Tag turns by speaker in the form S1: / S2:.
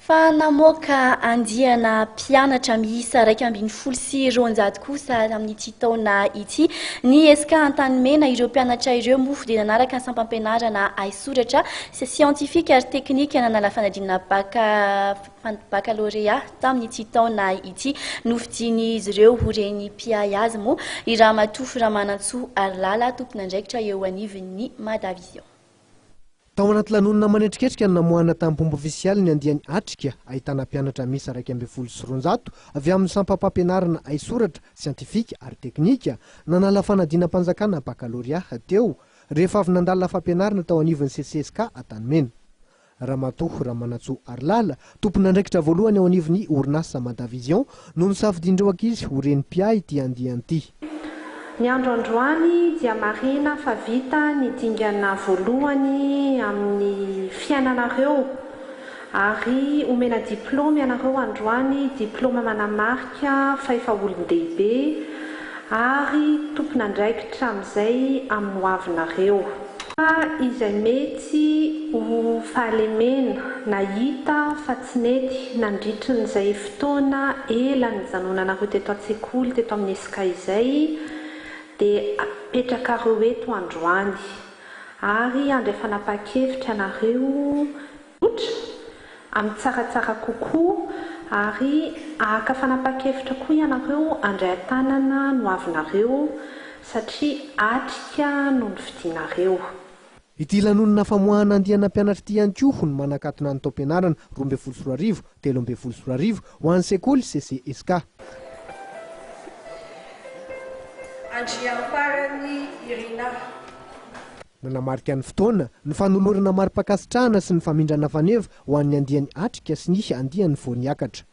S1: Fa namoaka andiana mpianatra miisa 211 kosa amin'ity taona ity ny ESCA Antanimena. Ireo mpianatra ireo moa dia nanaraka ny sampam-pianarana haisoratra sy siantifika ary teknika nanala fanadinana bakalorea tamin'ity taona ity. Nofidian'izy ireo ho reny mpiahy azy moa i Ramatoa Ramanantsoa Harilala, tompon'andraikitra eo anivon'ny Madavision.
S2: Tao anaty lanonana manetriketrika no namoahana tamim-pomba ofisialy ny andiany Atrika ahitana mpianatra miisa 211 avy amin'ny sampam-pampianarana haisoratra, siantifika ary teknika nanala fanadinam-panjakana bakalorea teo rehefa avy nandalina fampianarana tao anivon'ny CCSK Antanimena. Ramatoa Ramanantsoa Harilala, tompon'andraikitra voalohany ao anivon'ny orinasa Madavision no nosafidian'ireo ankizy ho reny mpiahy ity andiany ity.
S3: Ny andro androany dia marihina fa vita ny dingana voalohany amin'ny fiainanareo ary omena diplaoma ianareo androany, diplaoma manamarika fa efa olon-dehibe ary tompon'andraikitra amin'izay amin'ny hoavinareo. Fa izay mety ho fahalemena na hita fa tsy nety nandritrin'izay fotoana ela nijanonanareo teto an-tsekoly teto amin'ny ESCA izay dia apetrakareo eto androany ary handray fanapahan-kevitra ianareo Tsotra, amin'ny tsaratsara kokoa ary haka fanapahan-kevitra koa ianareo handray an-tanana ny hoavinareo satria atrika no nofidianareo.
S2: Ity lanonana famoahana andiana mpianatra ity ihany koa no manakatona ny taom-pianarana 2012, 2013 ho an'ny sekoly CCESCA.
S4: Andriamparany Irina.
S2: Nanamarika ny fotoana, ny fanolorana mari-pankasitrahana sy ny famindrana faneva ho an'ny andiany Atrika sy ny andiany vao niakatra.